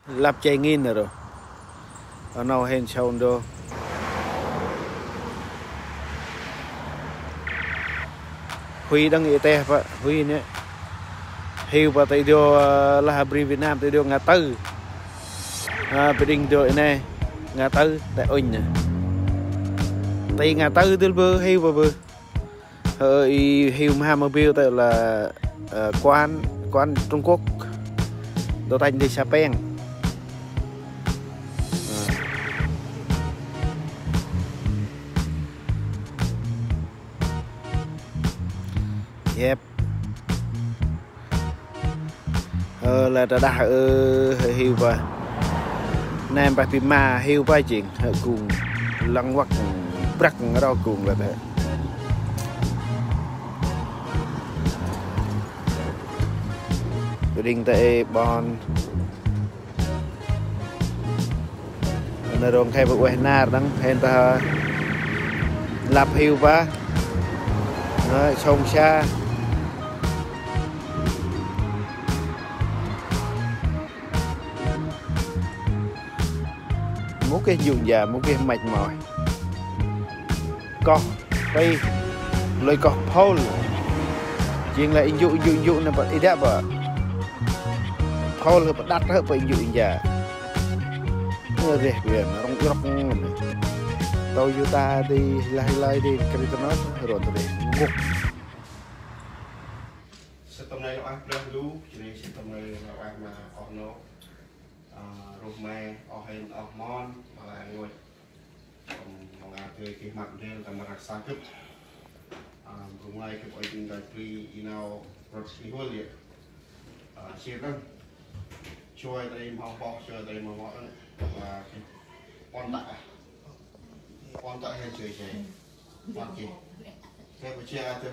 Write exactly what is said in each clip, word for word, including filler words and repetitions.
Lăp jay ngăn ro. Nau hên sau ndô. Huy đăng i tê pă, Huy nê. Hiu pă ta i dô, ơ, lah bri Việt Nam ta i dô ngã tư. A, bri đing dô i nê ngã tư ta ŭnh nê. Ta i ngã tư dul bơ, hiu pă bơ. Ơ, i hiu mha ma biu ta là, ơ, quán, quán Trung Quốc. Dô tanh đi Sa Peng. Ơ. Yep. Ơ, lah ta đah, ơ, hiu pă. Nem pă pi ma hiu pă jêng, hơ, gŭng lăng wăk brăk ro gŭng lăp hơ. Bri đing ta ê ƀon. Nê rong khay bơ̆ ueh nar đăng hên ta lăp hiu pă. Nê, sông sa. Mâu geh yŭ ya, mâu geh măch môi. Koh. Pơi, lơi koh phôl. Jêng lah i yŭ, i yŭ, i yŭ nê pă, i dăp pă. Phôl hơ pă đăt hơ pă i yŭ i ya. Nê rêh bri ăn, rŏng i rŏk ngăn. Tâu yŭ ta di, lah i lai di, kri tơ nơh, rŏng ta di. Ngŭk. Sĭt tâm nây lah ueh Brah Ndu, jêh ri sĭt tâm nây lah ueh ma oh nô. A, ruh me, oh hên, oh mon, ma lah ngôch. Tâm mong a tơi geh măt ndrel tâm răk sa gâp. A, Brunei gâp ơi ŭnh dơi bri i nau rŏt i huêl yơh. A, sĭt răng. Chuai ta ri mâu boh, chuai ta ri mâu boh răng. A, pon tăk a. Pon tăk hên chuai chuai. Pon geh. Gâp ƀư chia a tơ.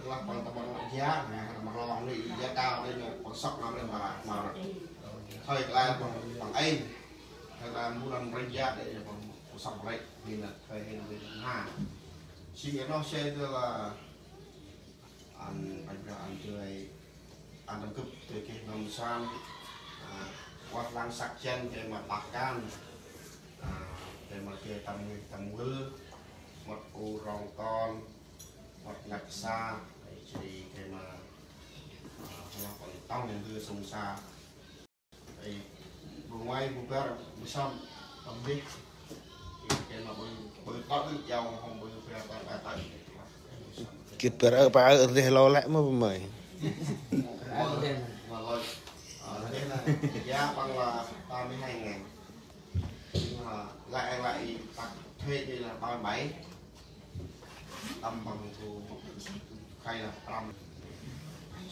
Lah păng ta păng ya, nê, păng long nê, ya tao nê, nê, păng sŏk nau nê ma, ma. Hơi kơ lai păng, păng ên. Hơi kơ lai mbu nau rênh ya nê, păng, păng sŏk rênh, nê, nê, hơi hên nê, ha. Jêng nau sê tơ lah, ăn, ăn, ăn, tơi, ăn tâm gâp, tơi geh nâm san, a, ueh lăng săk jăn, tơi ma pah kan, a, tơi ma tơi tâm, tâm wâl, mât u rong kon, Mât ngăt sa, ê, jêh ri gay ma, a, lah păng tŏng ndơ sông sa. Ê, bu nguay, bu bar, bu sâm, tâm bih. Ê, gay ma bu, bu tŏng ndơ yau ma hông bu bar, bar, bar, bar. Gĭt bar ơ, bar ơ, rêh lô lĕ ma bu mơi. Ơ, ma lôi. Ơ, rêh na, ya păng lah, ta mi hai ngàn. Ơ, lĕ, lĕ, tăk thuê đi là ba mươi bảy. Tâm bằng thu khay là trăm.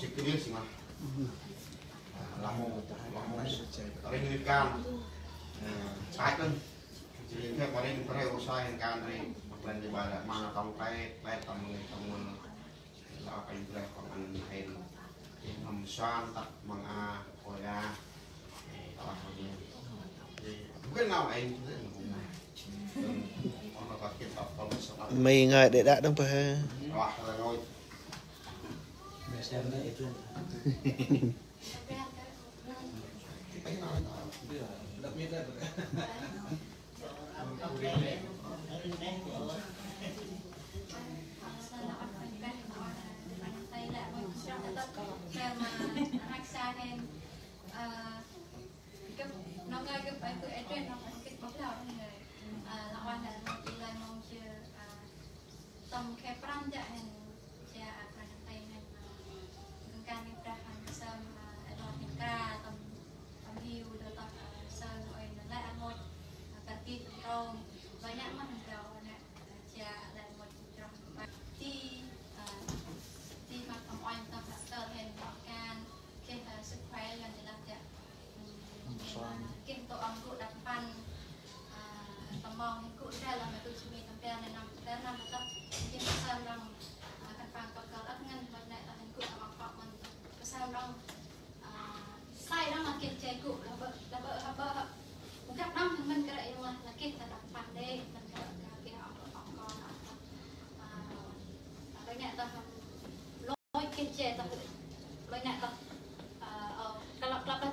Sik kơ điếc sik mah. Ơ, lah mô, lah mô. Ring ring kan. Ơ, sai cân. Jadi, khay ring ring kan ring. Bak len di ba lah, mana tong khay, khay tong, tong, Lah kay brah păng ăn hên. Hên hâm suan tăk măng a, ôi a. Ê, lah kay brah. Ê, mungkin nau hên. Ê, ono kay kit tăk păng săk. Mì ngơi để đã đông bơ. Lah, lah ngơi. Ê, nau hên. Tâm khe prăm dă hên jă a prăm tê hên, ơ, gân kan ngih brah hên sơm, ơ, ê lor hên kra tâm, tâm hiu dơ tơh, ơ, sơm ơi nơ lĕ a ngôch, ơ, kăt gĭt tâm rông. Bơh nhă mơh hên kra nă, ơ, jă lĕ ngôch chroh kơ bơh. Ti, ơ, ti mă tâm oanh tâm hă tơl hên bơh kan, geh, ơ, sức khỏe lăm jơlah jă. Geh tô ong gŭ đăp mpăn, a, tâm mong hên gŭ ndrel lăm ma gŭ sĭ mi tâm mpia nê năm mpia năm tăk. Geh ma sơm răng, a, khân păng kăl kăl ăt ngăn băt nê tăk hên gŭ tâm ong păk măn tăk. Ma sơm răng, a, sai răng ma geh jay gŭ lah bơ, lah bơ, lah bơ. Mâu găp năm hên mân kơt rê yong lah, lah geh ta đăp mpăn đê, mân kơt rê geh ong păk ong kon ăt tăk. A, răng nê tăk hên lôi geh jay tăk, lôi nê tăk. A, ơ, kăl kăl băt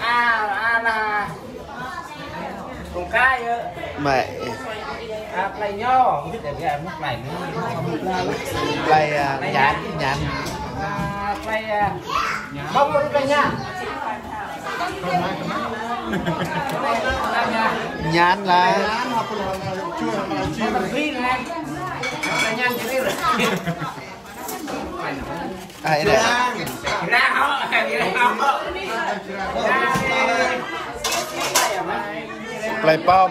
À, à là. Cũng cái ơ. Mẹ. À, play nho, không biết là cái mức play nữa. Play, à, nhắn, nhắn. À, play, à, không có play nha. Nhắn là. Play nha, play nha. Ai, ê, play pom.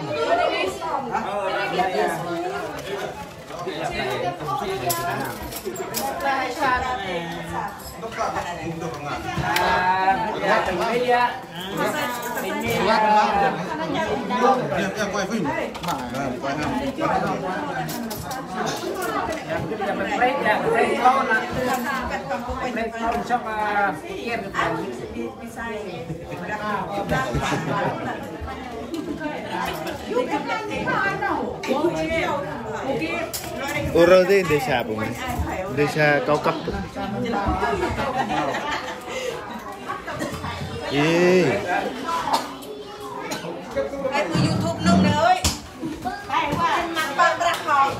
Ura di desa pun. Desa Kau Kap tu. Ê. Ê, pui YouTube nung nè ơi. Ê, qua. Ăn mặn băng brak hông.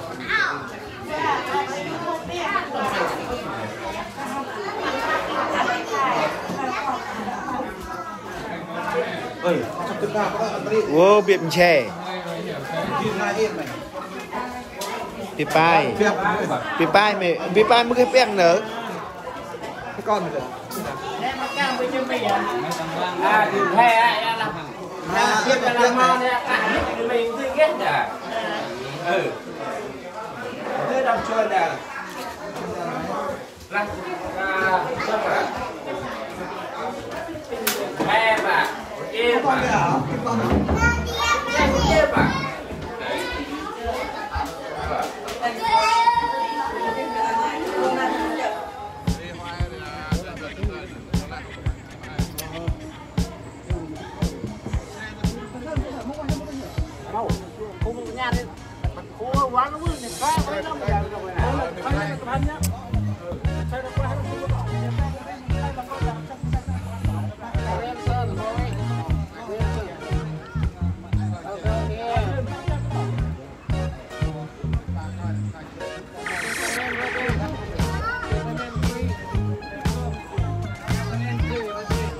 Ê, sắp tức đa, có ăn tadi. Wow, biep nche. Đi ngai yên mày. Bi pai. Bi pai mê, bi pai mơ geh piăng nơ. Cái con này kìa. À, thì he, à, là, à, biết là mò nè, à, biết là mình tự biết nè. Ừ. Thế đọc xuôi nè.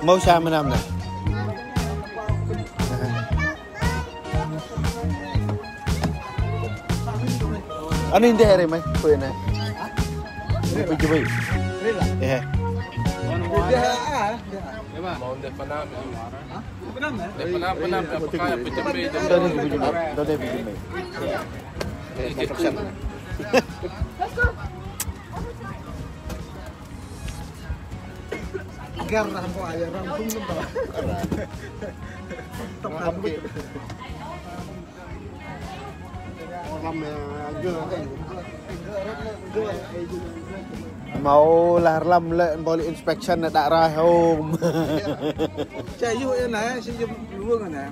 Mâu sa mơ năm nè. Anh in deh re mai, kue nè. Pi jubei. Eh. Mau deh panam. Deh panam, panam, apa kaya pejembe, jembe. Deh pejembe, deh pejembe. Eh, gitu. Gar lah ko aja orang pun. Tâm hăm kê. Mâu lah rlăm lĕ bol inspection nê đă rai hôm. Cha yu ê nê, si yu luông nê.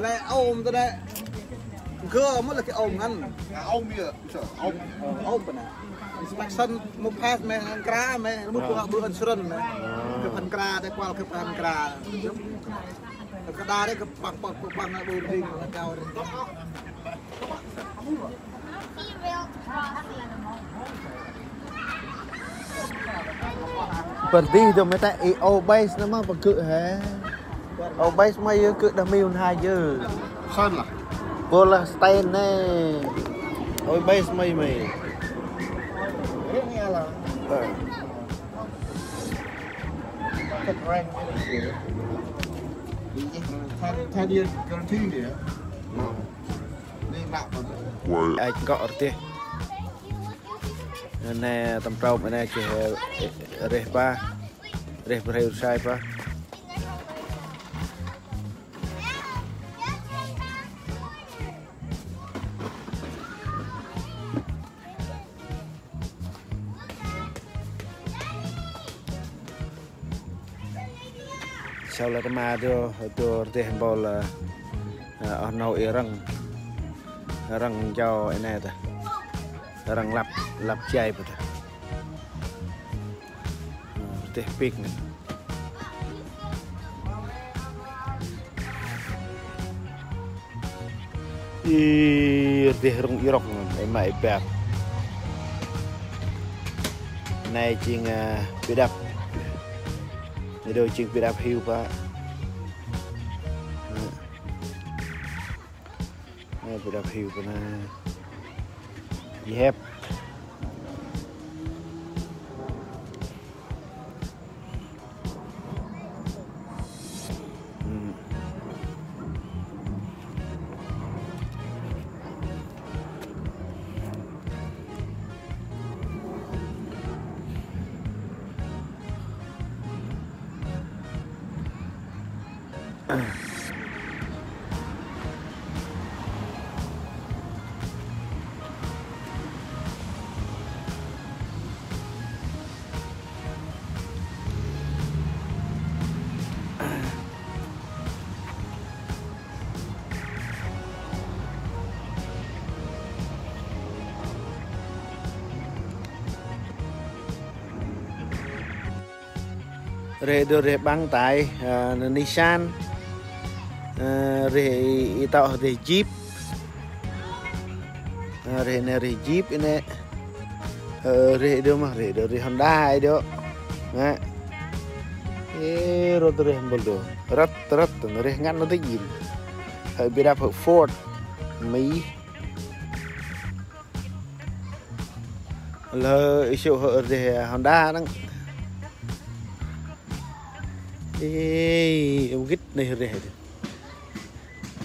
Lĕ ôm ta đê. Gơ mô lĕ kê ôm ngăn. Ôm bia, ôm. Ôm bia nê. Inspection mô pass mê, hăng kra mê, mô bua bua insurance mê. Kê phan kra, đê kual kê phan kra. Kra đê kê păng, păng, păng, păng, đu ring, đu ring. Pơr dih dô mê ta i ô base nê ma pơgư̆ hê. Ô base ma yơ gư̆ đah miun ha yơ. Sơn lah. Bol lah stain nê. Ô base ma yơ mê. Ơ. Ten, ten years guarantee dia. Ach nkŏ rteh. Nê tâm trôm nê kê reh pa. Reh pa reh sai pa. Sau lĕ ma dô, dô rteh bol, ơ, oh nô i răng. Răng jao i nê ta. Răng lăp, lăp jay pa ta. Rteh pik nê. I rteh rung i rok nê, ê ma i bar. Nê jêng, ơ, bi đăp. Nê dô jêng bi đăp hiu pa. Nê bi đăp hiu pa nê. Yep. Reh dô reh băng tay, ơ, nê Nissan. Ơ, reh i, i tŏ reh Jeep. Ơ, reh nê reh Jeep i nê. Ơ, reh dô ma, reh dô reh Honda i dô. Nê. Ê, rôt reh mbôl dô. Rôt, rôt, reh ngăn nô tê jin. Hơi bi đăp hơi Ford. Mi. Lơ i sŭ hơ reh Honda nâng. Ê, u gĭt nê reh dô.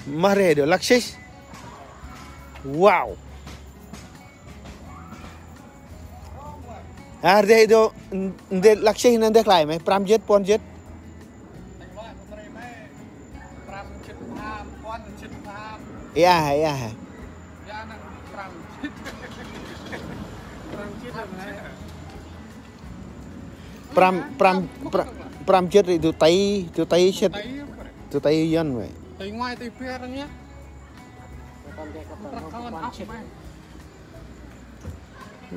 Ma reh dô, Lexus. Wow. A, reh dô, ndê Lexus nê ndê klai mê, prăm jêt, puăn jêt. Ia, ia. Prăm, prăm, prăm, prăm jêt ri du tay, du tay sĭt. Du tay yơn mê. Tay ngoai, tay ber nhé.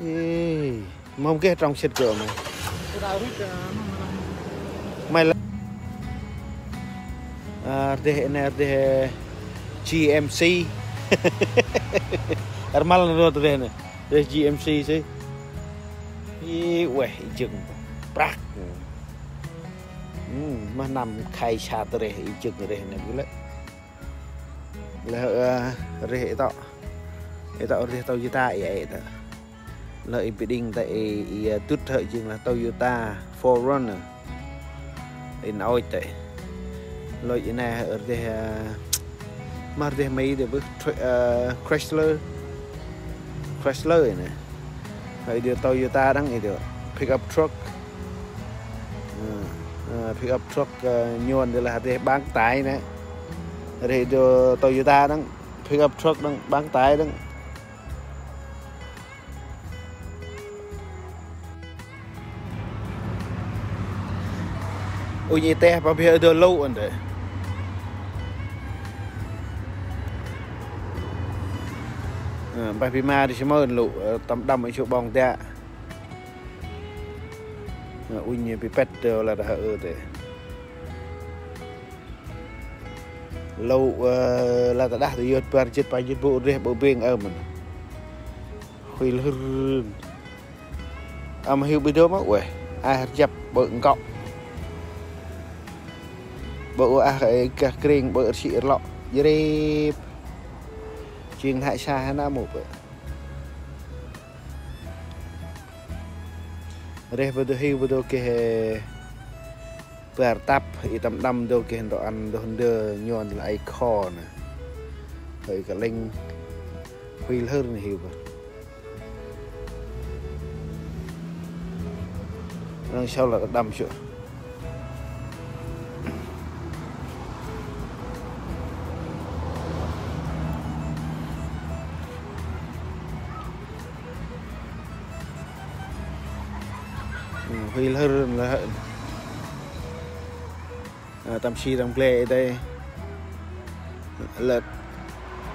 Ê, mâm geh trong sĭt gơ mê. Mê lĕ. A, reh nê, reh G M C. Rmal nê rôt reh nê. Reh G M C si. Ê, ueh, i jâng. Prăk. Hmm, ma năm khai sat reh, i jâng reh nê gĭt lĕ. Lĕ, ơ, reh i tŏ. I tŏ reh Toyota i, i tŏ. Lĕ i bi đing ta i, i, ơ, dŭt hơ jêng lah Toyota four Runner. I nôch ta. Lôch i nê hơ reh, ơ, ma reh Mi dê bơh, Chr-, ơ, Chrysler. Chrysler i nê. Hơi dê Toyota đăng i dê. Pickup truck. Ơ, ơ, Pickup truck, ơ, nhôn dê lah dê ƀăng tay nê. Rê dô Toyota đăng, pickup truck đăng ƀăng tay đăng. Ui, nhi teh pa bia dô lŭ ăn dê. Ơ, pa bia ma dê sơmơn lŭ, ơ, tâm đăm ui sŭ ƀong dak. Ơ, ui, nhi bi pet dô lah dah ơ dê. Lŭ, ơ, lah ta đah ta yơt bar jêt pa jêt bu reh bu bêng ơ mân. Huil hưr. Ăm hiu bi dô mâu ueh. Ah rjăp bu ngkŏ. Bu ah, ơ, gah kring bu rsi rlŏ. Jrip. Jêng hại sa hana mâu bơ. Reh bu dô hiu bu dô geh bar tăp, i tâm đăm dô geh ntô ăn dô ndơ nhôn lah ai kho nê. Hơi kơ lĕng huil hưr nê hiu bơ. Răng sau lah đăm sŭ. Ơ, huil hưr lah. Ơ, tâm si tâm gle dê. Lĕ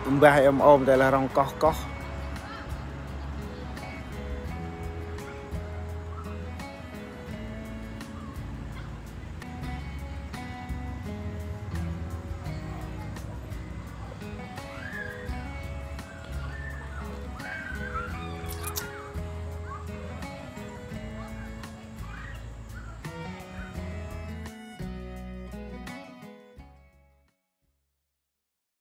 mbah em ôm dê lah rŏng koh koh.